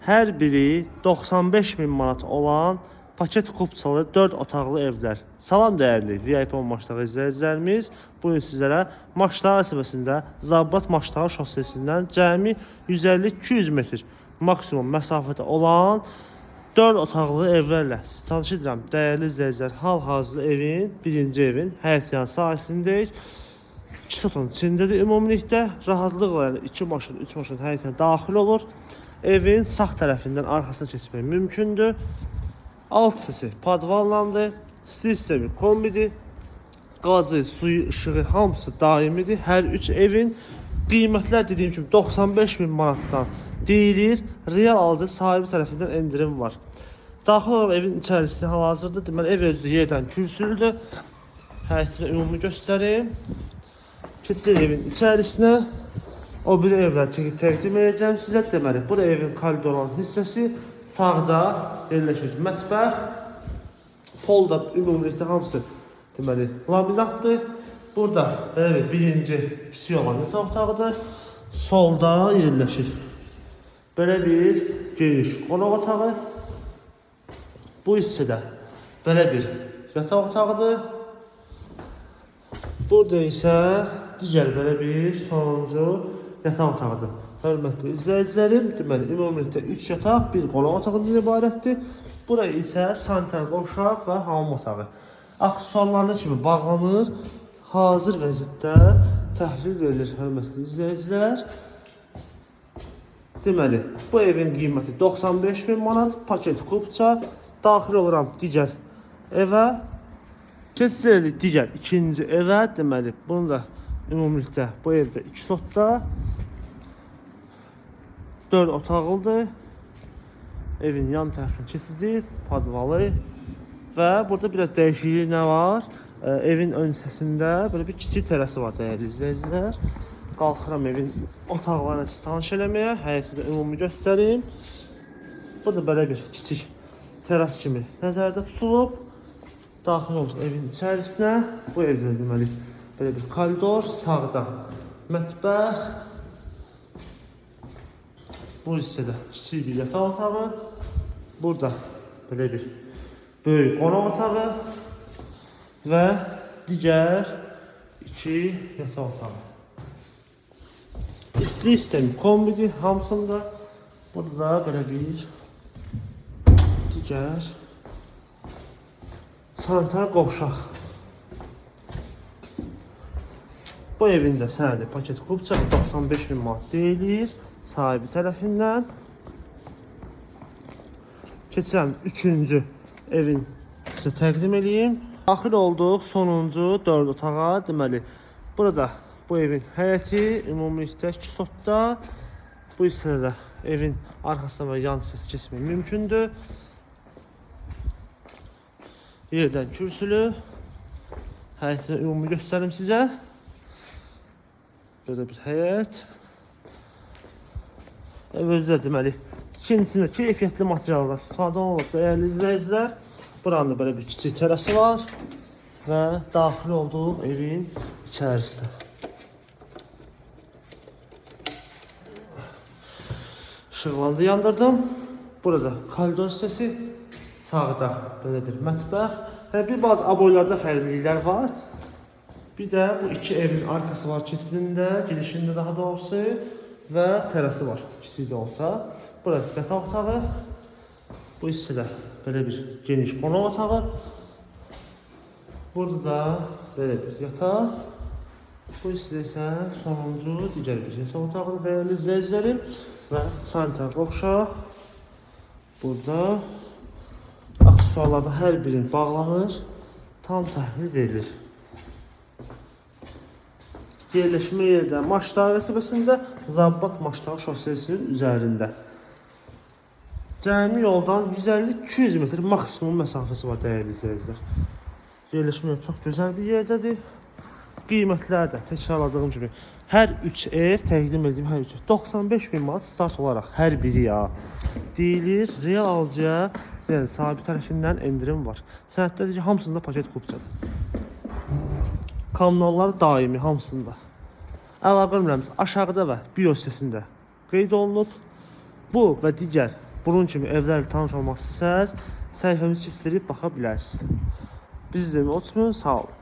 Hər biri 95 min manat olan paket kupçalı 4 otaqlı evlər. Salam dəyərli VIP 10 Maştağı izləyicilərimiz. Bu gün sizlərə Maştağı qəsəbəsində Zabrat Maştağı şossesindən cəmi 150-200 metr maksimum məsafədə olan 4 otaqlı evlərlə sizi tanış edirəm. Dəyərli izləyicilər, hal-hazırda evin, birinci evin həyətyan sahəsindəyik. 2 sotun içindədir ümumilikdə. Rahatlıqla yəni 2 maşın, 3 maşın həyətinə daxil olur. Evin sağ tərəfindən arxasına keçmək mümkündür. Alt hissəsi podvallandır. Stil sistemi kombidir. Qazı, suyu, işığı hamısı daimidir. Hər üç evin qiymətlər dediyim kimi 95 min manatdan deyilir. Real alıcı sahibi tərəfindən endirim var. Daxil olaraq evin içərisində hal-hazırda deməli ev özü yerdən kürsülüdür. Həyətini ümumi göstərim. Keçirik evin içərisinə. O biri evlər çəkib təqdim edəcəm sizə. Deməli, bura evin koridor olan hissəsi. Sağda yerləşir mətbəx. Pol da ümumilikdə hamısı deməli laminatdır. Burada belə bir birinci kiçik olan yataq otağıdır. Solda yerləşir belə bir geniş qonaq otağı. Bu hissədə belə bir yataq otağıdır. Burada isə digər belə bir sonuncu yataq otağıdır. Hörmətli izləyicilərim, deməli ümumilikdə 3 yataq, bir qonaq otağından ibarətdir. Bura isə sanitar qovşaq və hamam otağı. Aksesuarlarına kimi bağlanır. Hazır vəziyyətdə təhlil verilir hörmətli izləyicilər. Deməli, bu evin qiyməti 95 min manat, paket kupça. Daxil oluram digər evə. Keçirik digər ikinci evə. Deməli, bunu da ümumilikdə bu evdə 2 sotda 4 otaqlıdır. Evin yan tərəfini keçidi, podvalı və burada biraz dəyişiklik nə var? Evin ön hissəsində belə bir kiçik terası var dəyərli izləyicilər. Qalxıram evin otaqlarını sizi tanış eləməyə, həyəti də ümumi göstərim. Burada belə bir kiçik teras kimi nəzərdə tutulub. Daxil olduq evin içərisinə. Bu evdə deməli belə bir koridor, sağda mətbəx. Bu hissədə kiçik bir yataq otağı. Burada belə bir böyük qonaq otağı və digər iki yataq otağı. İstilik sistemi kombidir hamısında. Burada da belə bir digər sanitar qovşaq. Bu evin də sənədi paket kupça 95 min manat deyilir sahibi tərəfindən. Keçirəm üçüncü evin sizə təqdim eləyim. Daxil olduq sonuncu 4 otağa. Deməli, burada bu evin həyəti ümumilikdə 2 sotda. Bu hissədə də evin arxasına və yan hissəsi keçmək mümkündür. Yerdən kürsülü. Həyətini ümumi göstərim sizə. Belə bir həyət. Ev özü də deməli tikintisində keyfiyyətli materiallar istifadə olunub dəyərli izləyicilər. Buranın da belə bir kiçik terası var və daxil olduq evin içərisinə. İşıqlandı yandırdım. Burada koridor hissəsi, sağda belə bir mətbəx və bir balaca aboylarda fərqliliklər var. Bir də bu iki evin arxası var keçidində, girişində daha doğrusu və terası var, kiçik də olsa. Burada yataq otağı, bu hissədə belə bir geniş qonaq otağı. Burada da belə bir yataq. Bu hissədə isə sonuncu digər bir yataq otağıdır dəyərli izləyicilərim və sanitar qovşaq. Burada aksesuarlarda hər biri bağlanır, tam təhlil verilir. Yerləşmə yeri də Maştağı qəsəbəsində, Zabbat Maştağı şossesinin üzərində. Cəmi yoldan 150-200 metr maksimum məsafəsi var dəyərli izləyicilər. Yerləşmə yeri çox gözəl bir yerdədir. Qiymətlər də təkrarladığım kimi hər 3 ev təqdim etdiyim hər 3 ev 95 min manat start olaraq hər biri ya deyilir. Real alıcıya, yəni sahibi tərəfindən endirim var. Sənəddə ki, hamısında paket kupçadır. Kommunallar daimi hamısında. Əlaqə nömrəmiz aşağıda və bio hissəsində qeyd olunub. Bu və digər Bunun kimi evlərlə tanış olmaq istəsəz, səhifəmizi keçirib baxa bilərsiniz. Biz izləməyi unutmayın. Sağ olun.